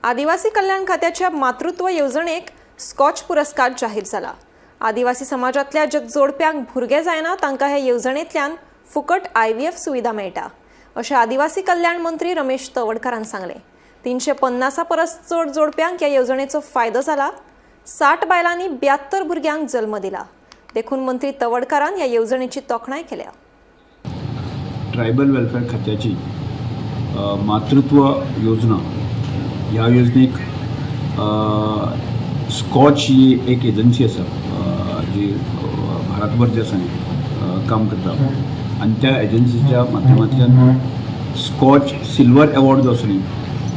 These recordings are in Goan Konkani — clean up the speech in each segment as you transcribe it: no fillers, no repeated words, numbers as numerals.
आदिवासी कल्याण खात्याच्या मातृत्व येवजणेक स्कॉच पुरस्कार जाहीर जाला. आदिवासी समाजांतल्या ज्या जोडप्यांक भुरगें जायना तांकां हे येवजणेंतल्यान फुकट आयव्हीएफ सुविधा मेळटा, अशें आदिवासी कल्याण मंत्री रमेश तवडकारान सांगलें. 350 परस चड जोडप्यांक ह्या येवजणेचो फायदो जाला. 60 बायलांनी 72 भुरग्यांक जल्म दिला. देखून मंत्री तवडकारान ह्या येवजणेची तोखणाय केल्या. ट्रायबल वेलफेअर खात्याची मातृत्व योजना, ह्या योजनेक स्कॉच ही एक एजन्सी आसा, जी भारतभर जे आसा न्ही, काम करता आनी त्या एजन्सीच्या माध्यमांतल्यान स्कॉच सिल्वर एवॉर्ड जो आसा न्ही,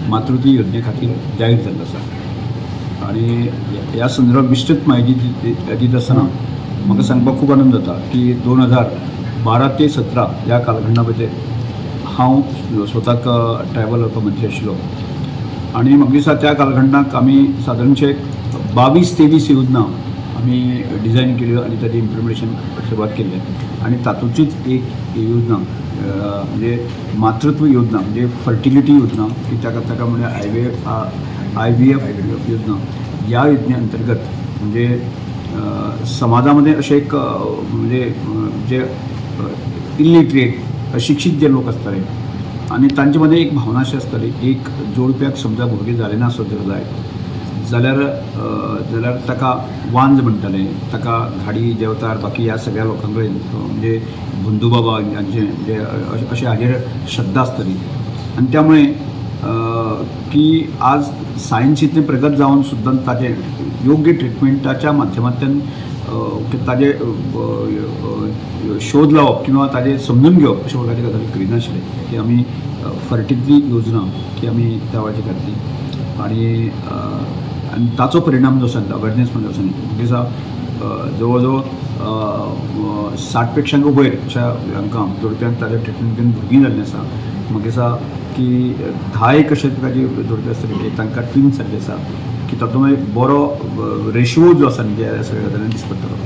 मातृत्व योजने खातीर जाहीर जाल्लो आसा. आनी ह्या संदर्भात विस्तृत म्हायती दिता आसतना म्हाका सांगपाक खूब आनंद जाता की 2012 ते 17 ह्या कालखंडा हांव स्वताक ट्रायबल वेलफेअर मंत्री आशिल्लो आनी म्हाका दिसता त्या कालखंडाक आमी सादारणशे 22-23 योजना आमी डिझायन केल्यो आनी ताजें इम्प्लिमेंटेशन सुरवात केल्लें. आनी तातूंतलीच एक योजना म्हणजे मातृत्व योजना, म्हणजे फर्टिलिटी योजना, की ताका ताका म्हणजे आयव्हीएफ योजना. ह्या योजने अंतर्गत म्हणजे समाजामध्ये अशे एक म्हणजे जे इलिटरेट, अशिक्षीत जे लोक आसताले आनी तांचे मदें एक भावना अशी आसताली, एक जोडप्याक समजा भुरगें जालें ना आसत जर जायत जाल्यार ताका वांज म्हणटाले. ताका घाडी, देंवचार, बाकी ह्या सगळ्या लोकां कडेन, म्हणजे भंदू बाबा हांचे जे अशे हाजेर श्रद्धा आसताली. आनी त्यामुळे की आज सायन्स इतलें प्रगत जावन सुद्दां ताजें योग्य ट्रिटमेंटाच्या माध्यमांतल्यान ताजे शोध लावप किंवा ताजें समजून घेवप अशा प्रकारची गजाली करिनाशिल्ले, की आमी फर्टिलिटी योजना की आमी त्या वेळाचेर घातली. आनी ताचो परिणाम जो आसा, अवेरनेस म्हणजे आसा न्ही, दिसा जवळ जवळ 60 पेक्षा वयर अशा हांकां जोडप्यांक ताजें ट्रिटमेंट घेवन भुरगीं जाल्लीं आसा. म्हाका दिसा की 10 एक अशे प्रकारची जोडपी आसतली की तांकां ट्विन्स जाल्ली आसा, की तातूंत एक बरो रेशियो जो आसा न्ही, ह्या सगळ्या गजालींनी दिस पडटलो.